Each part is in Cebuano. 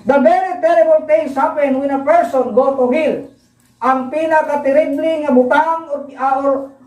The very terrible things happen when a person go to hell. Ang pinakaterible nga butang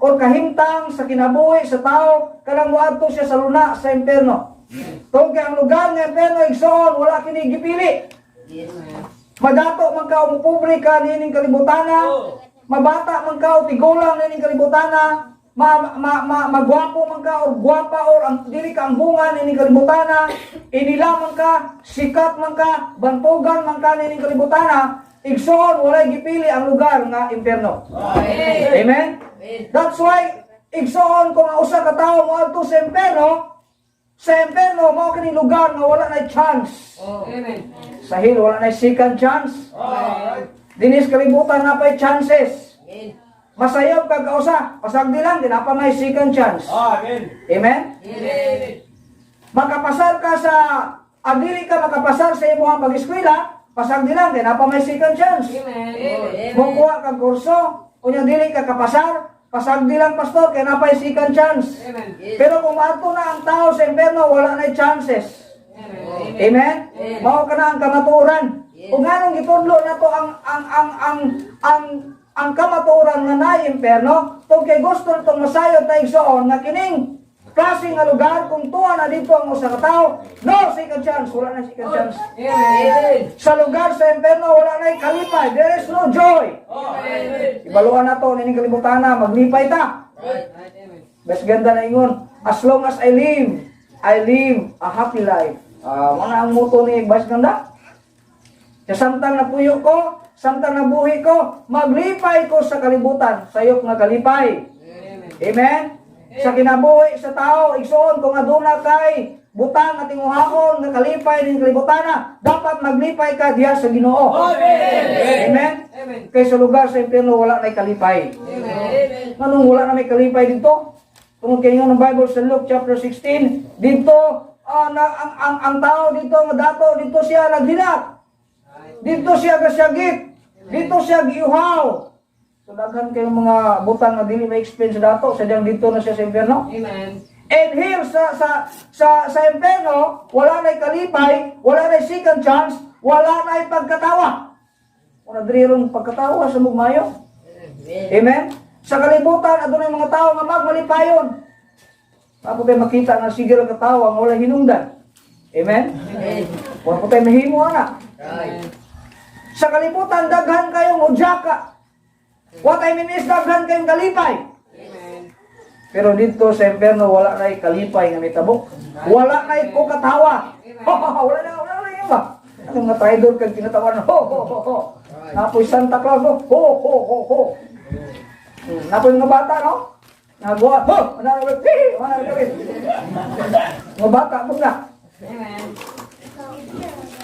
or kahimtang sa kinabuhi sa tao kanang moadto siya sa luna sa impierno. Tungod kay ang lugar nga impierno, igsoon, wala kini gipili. Madato man ka o mupobre ka niining kalibutana, mabata man ka o tigulang niining kalibutana, ma, ma, ma, magwapo man ka or gwapa or ang dili ka ang bunga niining kalibutana, inila man ka, sikat man ka, bantugan man ka niining kalibutana, igsoon, walay gipili ang lugar nga impierno. Amen? That's why, igsoon, kung ang usa ka tawo moadto sa impierno mao kini lugar nga wala na chance. Amen. Sa hell, wala na second chance. Dinis kalibutan naa pa'y chances. Masayop kag kausa, pasagdi lang, di naa pa may second chance. Amen. Amen? Makapasar ka sa, dili ka makapasar sa imong pag-eskwela, pasagdi lang, di naa pa may second chance. Amen. Mukuha kag kurso, unya dili ka kapasar, pasagdi lang, pastor, kay naa pa'y second chance. Amen. Pero kung maadto na ang tao sa impierno, wala na chances. Amen? Mao kana ang kamatuoran. Ug nganong gitudlo nato ang kamatuoran nga naay impierno? Tungod kay gusto natong masayod ta, igsoon, nga kining klase nga lugar, kung tuwa na dito ang usa ka tawo, no second chance, wala na second chance. Amen. Sa lugar sa impierno, wala na kalipay, there is no joy. Amen. Ibaluan nato nining kalibutana, maglipay ta. Amen. Bes ganda na ingon, "As long as I live, I live a happy life." Ah, uh, ang motto ni Vice Ganda. Sa samtang napuyo ko, samtang nabuhi ko, maglipay ko sa kalibutan, sayop nga kalipay. Amen. Amen? Sa kinabuhi sa tao, igsoon, kung aduna kay butang at tinguhaon nga kalipay ning kalibutana, dapat maglipay ka diha sa Ginoo. Amen. Amen? Amen. Kay sa lugar sa impyerno, wala na'y kalipay. Amen. Nganong wala na may kalipay dito? Tungod kay ingon ng Bible sa Luke chapter 16, dito na, ang tao dito nga dato dito siya naghilak. Dito siya gasyagit. Dito siya giuhaw. So daghan kayong mga butang nga dili ma-explain sa dato, sadyang dito na siya sa impyerno. Amen. And here sa impyerno, wala na'y kalipay, wala na'y second chance, wala na'y pagkatawa. Wala diri rong pagkatawa sa mugmayo. Amen? Sa kalibutan, adunay mga tao nga magmalipayon. Ako tayo makita nga sige lang katawa nga wala hinungdan. Amen? Wala po tayo mahimo ana. Sa kalibutan, daghan kayong udyaka. What I mean is, daghan kayong kalipay. Amen. Pero dito sa impyerno, wala na kalipay nga mitabo. Wala na ko katawa. Ho, ho, ho, wala na yun ba? Ang mga traidor kag kinatawan, ho, ho, ho, ho. Napoy Santa Claus, ho, ho, ho, ho, ho. Napoy mga bata, no? Nagawa, ho, ano na, hi, ano na, mga bata, mo na. Amen.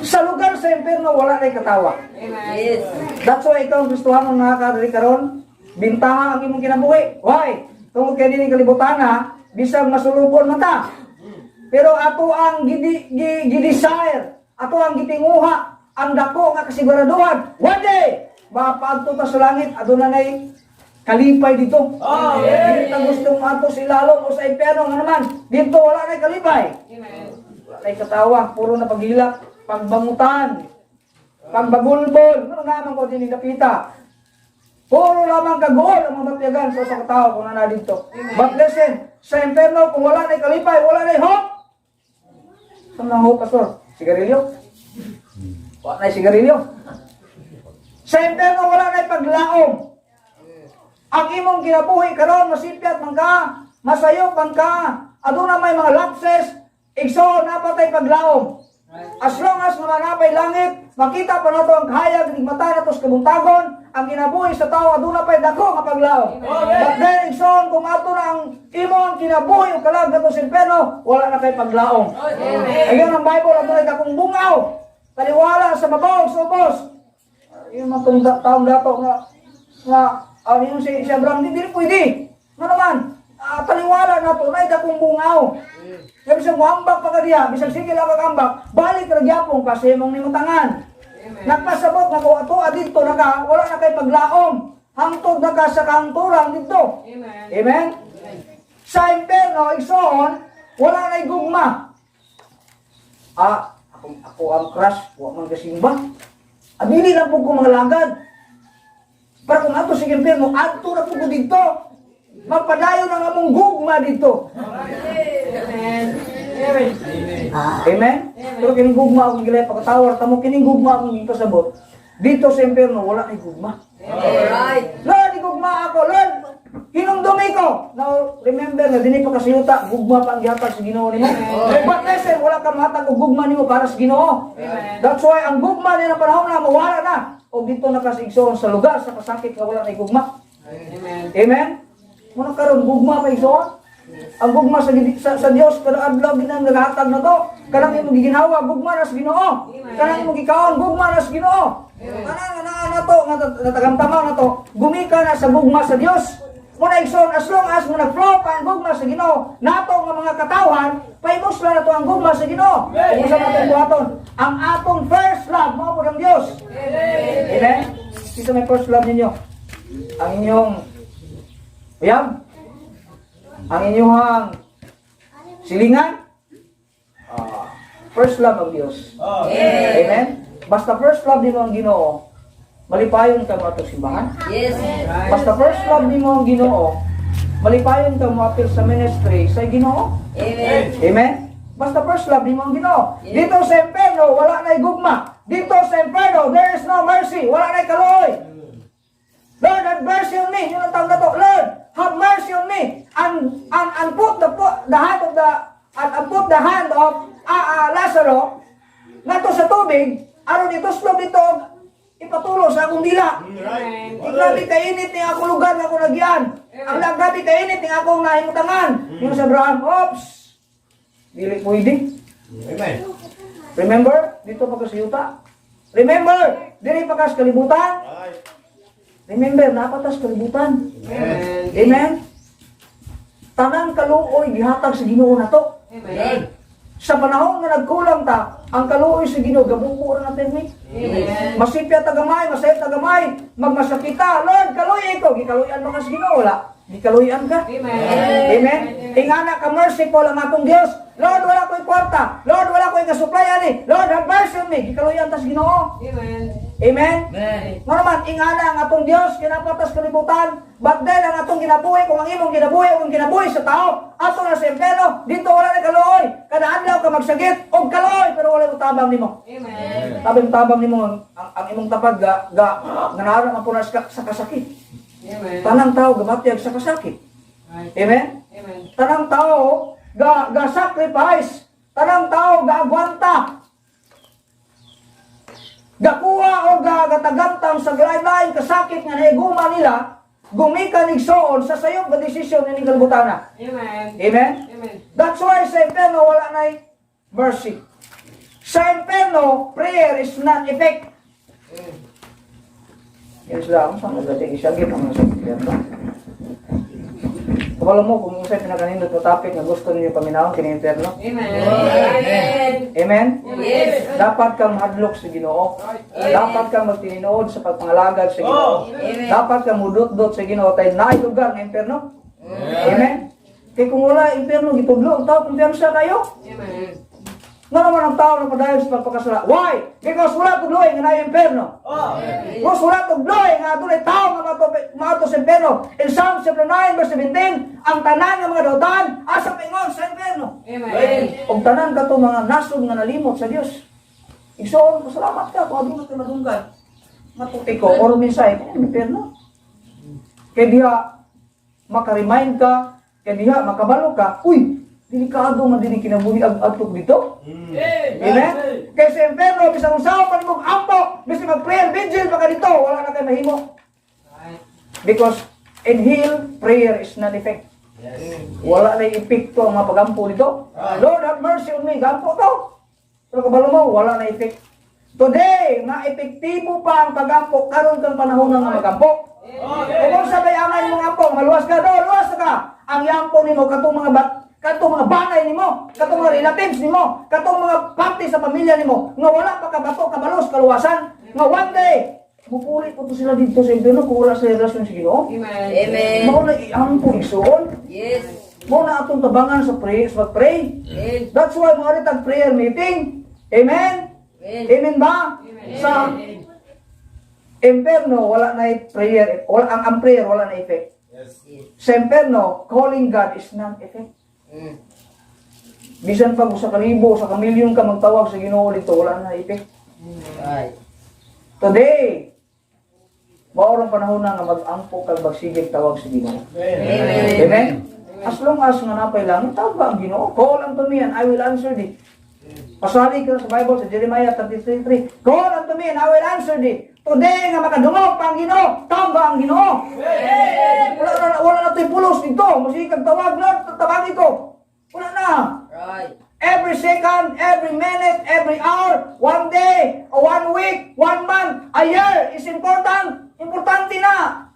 Sa lugar sa impyerno, wala na katawa. Amen. That's why ikaw, Kristohano nakakadali karon, bintaha ang imong kinabuhi. Why? Tungod kay dinhi kalibutana, bisag masulubon man ta. Pero ato ang gi-desire, ato ang gitinguha, ang dako nga kasiguraduhan. One day, mapaadto ta sa langit, aduna nay kalipay dito. Amen. Dili ta gustong ato sa ilalom o sa impyerno nga naman. Dito wala nay kalipay. Amen. Wala nay katawa, puro na paghilak, pagbangutan, pagbagulbol. Ano naman ko din napita? Puro lamang kaguol ang mga batyagan sa usa ka tao kung naa dito. But listen, sa impyerno, kung wala na kalipay, wala na hope. Saan ang hope, pastor? Sigarilyo? Wala na sigarilyo. Sa impyerno, wala na paglaom. Ang imong kinabuhi karon, masipyat man ka, masayop man ka, aduna may mga lapses, igsoon, naa pa tay paglaom. As long as nga naa pay langit, makita pa nato ang kahayag ning mata nato sa kabuntagon, ang kinabuhi sa tao aduna pay dako nga paglaom. But then, igsoon, kung ato na ang imong kinabuhi ug kalag nato sa impyerno, wala na kay paglaom. Ayon ang Bible, adunay dakong bungaw. Taliwala sa babaw sa ubos. Yung mga taong dato nga nga ano yung si Abraham, di dili pwede. Nga naman, taliwala na to, nay dakong bungaw. Kaya bisag muambak pa ka diha, bisag sige lang kag ambak, balik ra gyapon ka sa imong nimutangan. Nagpasabot nga kung ato didto na ka, wala na kay paglaom. Hangtod na ka sa kahangturan didto. Amen. Amen? Sa impyerno, igsoon, wala na'y gugma. Ah, Ako ang crush, wa man gasimba. Adili na po ko mga lagad. Para kung ato sa impyerno, adto na po ko dito. Magpadayon ang among gugma dito. Amen. Amen. Amen? Pero kining gugma akong gilay pagkatawar tamo, kining gugma akong gipasabot. Dito sa impyerno wala ay gugma. Alright. Lord, gugma ako. Lord, hinumdumi ko. Now, remember na dinhi pa ka sa yuta, gugma pa ang gihatag sa Ginoo nimo. But listen, wala ka mahatag og gugma nimo para sa Ginoo. Amen. That's why ang gugma niya na panahon na mawala na. O dito na ka sa igsoon sa lugar sa kasakit nga wala na gugma. Amen. Amen? Muna karon gugma pa, igsoon. Ang gugma sa Dios kada adlaw ginang naghatag na to. Kanang imong giginhawa, gugma na sa Ginoo. Kanang imong gikaon, gugma na sa Ginoo. Kanang nga naa na to nga natagamtama na to, gumika na sa gugma sa Dios. Muna, igsoon, as long as mo nag-flow pa ang gugma sa Ginoo, nato nga mga katawhan, pahimusla na to ang gugma sa Ginoo. Kung sa atong buhaton, ang atong first love mao pud ang Dios. Amen. Ito may first love ninyo. Ang inyong uyab, ang inyong silingan, first love ang Diyos. Amen? Basta first love nimo ang Ginoo, malipayon ka mo atong simbahan. Yes. Basta first love nimo ang Ginoo, malipayon ka mo apil sa ministry sa Ginoo. Amen. Amen? Basta first love nimo ang Ginoo. Dito sa impyerno, wala na'y gugma. Dito sa impyerno, there is no mercy. Wala na'y kaluoy. Lord, have mercy on me. Yun ang tawag na to. Lord, have mercy on me. And put the hand of the and put the hand of Lazaro ngadto sa tubig aron ituslob dito, ipatulo sa akong dila. Amen. Ang grabe kainit ni akong lugar nga ako nagyan. Ang grabe kainit ni akong nahimutangan. Yung sa Abraham, "Oops. Dili pwede." Amen. Remember, dito pa ka sa yuta. Remember, dili pa ka sa kalibutan. Remember, napatas kalibutan. Amen. Amen? Tanang kaluoy gihatag sa Ginoo nato. Amen. Sa panahon nga nagkulang ta, ang kaluoy sa Ginoo gabubo ra natin ni. Amen. Masipya ta gamay, masayop ta gamay, magmasakita. Lord, kaluoy ko. Gikaluoyan mo ka sa Ginoo, wala. Gikaluoyan ka. Amen. Amen. Ingana ka merciful ang atong Dios. Lord, wala ko'y kwarta. Lord, wala ko'y kasupply ani. Lord, have mercy on me. Gikaluoyan ta sa Ginoo. Amen. Amen. Amen. Nga naman, ingana ang atong Dios, kinapatas kalibutan. But then, ang atong kinabuhi, kung ang imong kinabuhi, o ang kinabuhi sa tao, ato na sa impyerno, dito wala na kaluoy. Kada adlaw ka magsagit, og kaluoy, pero wala mo tabang nimo. Amen. Tabang tabang nimo ang imong tapad ga ga nga naara man po na sa kasakit. Amen. Tanang tao gamatyag sa kasakit. Right. Amen? Amen. Tanang tao ga ga sacrifice, tanang tao ga agwanta. Gakuha o ga gatagamtam sa lain kasakit nga naiguma nila, gumikan igsoon sa sayop nga desisyon nining kalibutana. Amen. Amen? Amen. That's why sa impyerno wala na'y mercy. Sa impyerno, prayer is not effect. Yan sila, ang saan nagdating isagip ang mga sa impyerno. Kabalo mo kung unsay pinakanindot na topic nga gusto ninyo paminawon kini impyerno. Amen. Amen. Amen? Yes. Dapat kang mahadlok sa Ginoo. Dapat kang magtininood sa pagpangalagad sa Ginoo. Amen. Dapat kang mudot-dot sa Ginoo tay naay lugar nga impyerno. Amen? Kay kung wala impyerno, gitudlo ang tao kung sa kayo. Amen. Nga naman ang tao na padayon sa pagpakasala. Why? Because wala tudloy nga naay impyerno. Because wala tudloy nga adunay tao nga maato sa impyerno. In Psalm chapter 9 verse 17, ang tanan nga mga dautan asa paingon sa impyerno. Amen. Og tanan kato mga nasod nga nalimot sa Dios. Igsoon, pasalamat ka kung aduna kay madunggan. Matuti ko or mensahe kay impyerno. Kay diha maka-remind ka, kay diha makabalo ka, uy, delikado man dinhi kinabuhi ag adtok dito. Amen? Kay sa impyerno, bisan unsaon pa nimong ampo, bisan mag-prayer vigil pa ka dito, wala na kay mahimo. Right. Because in hell, prayer is not effect. Wala na epekto ang mga pagampo dito. Lord, have mercy on me. Gampo ka. Pero kabalo mo, wala na effect. Today, nga epektibo pa ang pagampo karon kang panahon nga magampo. Kung sabay angay mong ampo, maluwas ka do, luwas ka. Ang yampo nimo katong mga banay nimo, katong mga relatives nimo, katong mga parte sa pamilya nimo nga wala pa kabato kabalos kaluwasan, nga one day mupuli po to sila dito sa impyerno kung wala sa relasyon sa Ginoo. Amen. Amen. Mao na iampo, igsuon. Yes. Mao na atong tabangan sa pray, sa pag-pray. Amen. That's why mga tag prayer meeting. Amen? Amen. Amen ba? Sa imperno, wala na prayer. Wala, ang prayer, wala na effect. Sa imperno, calling God is non-effect. Bisan pag usa ka libo, usa ka milyon ka magtawag sa Ginoo dito, wala na effect. Today, mao rong panahon na nga mag-ampo kag magsigeg tawag sa Ginoo. Amen. Amen? As long as nga napay langit, tawag ba ang Ginoo? "Call unto me and I will answer thee." Pasali ka sa Bible sa Jeremiah 33:3. "Call unto me and I will answer thee." Today nga makadungog pa ang Ginoo, tawag ba ang Ginoo? Wala na to'y pulos dito. Masigig kag tawag, "Lord, tabagi ko." Wala na. Every second, every minute, every hour, one day, one week, one month, a year is important. Importante na.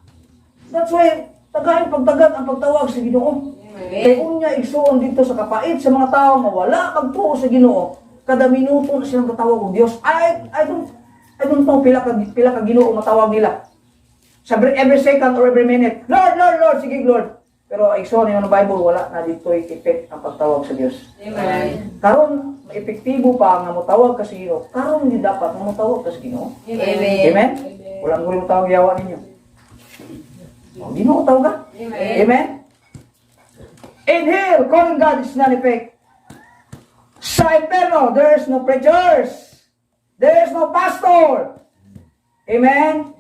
That's why, tagain pagtagat ang pagtawag sa Ginoo. Kay unya, igsuon, dito sa kapait sa mga tao nga wala pagtuo sa Ginoo, kada minuto na silang katawag og Dios. I don't know pila ka Ginoo matawag nila. Sa every second or every minute, "Lord, Lord, Lord, sige Lord." Pero igsuon yung Bible, wala na dito effect ang pagtawag sa Dios. Amen. Karon epektibo pa nga motawag ka sa Ginoo. Karon di dapat nga motawag ka sa Ginoo. Amen. Amen? Wala mo rin tawag yawa ninyo. O, Ginoo tawag ka? Amen. Amen? In here, calling God is not effect. Sa imperno, there is no preachers. There is no pastor. Amen?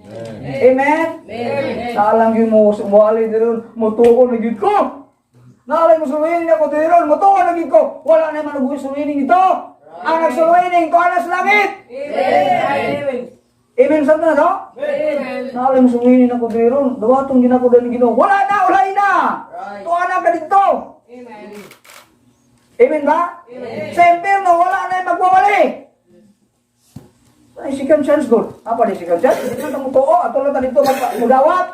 Amen? Amen. Naalang yun mo, sumuali diron, mutuo na gyud ko. Naalay mo suluinin ako diron, mutuo na gyud ko. Wala na man nag suluinin ito. Ang nagsuluinin ko sa langit. Amen. Amen sa na to? Amen. Naalay mo suluinin ako diron, dawaton ginako dahil Ginoo. Wala na, wala na. Tuwa na ka dito. Amen. Amen ba? Amen. Sa impyerno, wala na yung magwawali. Ay, second chance good. Apa di second chance? Hindi na mutuo. Ato lang ta dito mudawat.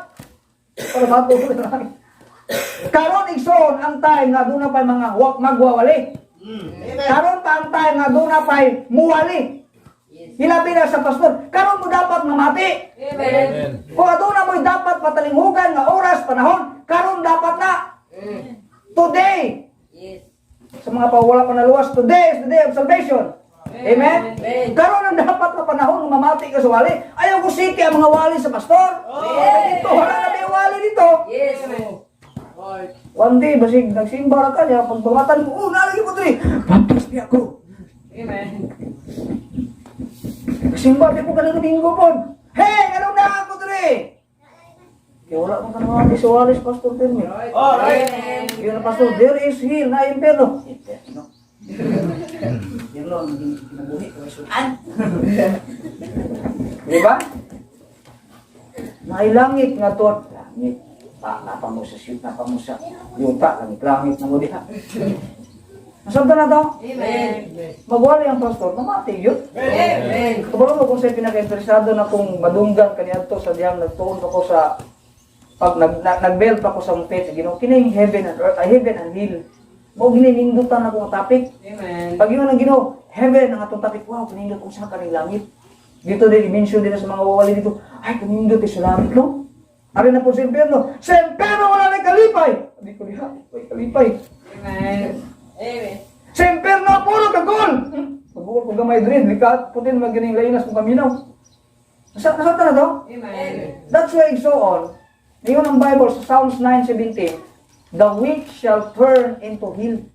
Para matuto na lang. Karon, igsoon, ang time nga doon na pa'y mga wak magwawali. Karon pa ang time nga doon na pa'y muwali. Hilabi na sa pastor. Karon mo dapat mamati. Amen. Kung aduna mo'y dapat patalinghugan nga oras, panahon, karon dapat na. Today, sa mga pawala pa naluwas, today is the day of salvation. Amen? Amen. Karon ang dapat na panahon nga mamati ka sa wali. Ayaw ko siki ang mga wali sa pastor. Dito, wala na may wali dito. One day, basig nagsimba ra ka niya, pag bangatan mo, "Oh, nalagi mo diri. Baptist niya ako." Amen. Nagsimba di ko kanang Domingo pod. Hey, ano na ako diri? Kaya wala mo kanang wali sa wali sa Pastor Termi. Amen. Yun ang pastor, there is hell na impyerno. Impyerno. Yun lang, ang kinabuhi ko sudan. Di ba? Nailangit nga to. Langit. Pa, napa mo sa shoot, napa mo sa yuta, langit-langit na mo diha. Nasabta na to? Amen. Magwali ang pastor, mamati yun. Amen. Kabalo mo kung sa'yo pinaka-interesado na kung madunggan kaniadto sa dihang nagtuon pa ko sa pag nag-build pa ko sa mong faith sa Ginoo, kini heaven and earth, heaven and hell. Mao gini nindutan ako nga topic. Amen. Pag yun ang Ginoo, heaven ang atong topic. Wow, kanindot unsa kaning langit. Dito din i-mention din sa mga wawali dito. Ay, kanindot sa langit, no? Ari na po sa impyerno. Sa impyerno wala na kalipay. Hindi ko diha, may kalipay. Amen. Amen. Sa impyerno puro kagol. Kagol ko gamay diri, likat putin magining lainas kung kaminaw. Nasa na to? Amen. That's why so on. Ngayon ang Bible sa Psalms 9:17, "The weak shall turn into hill."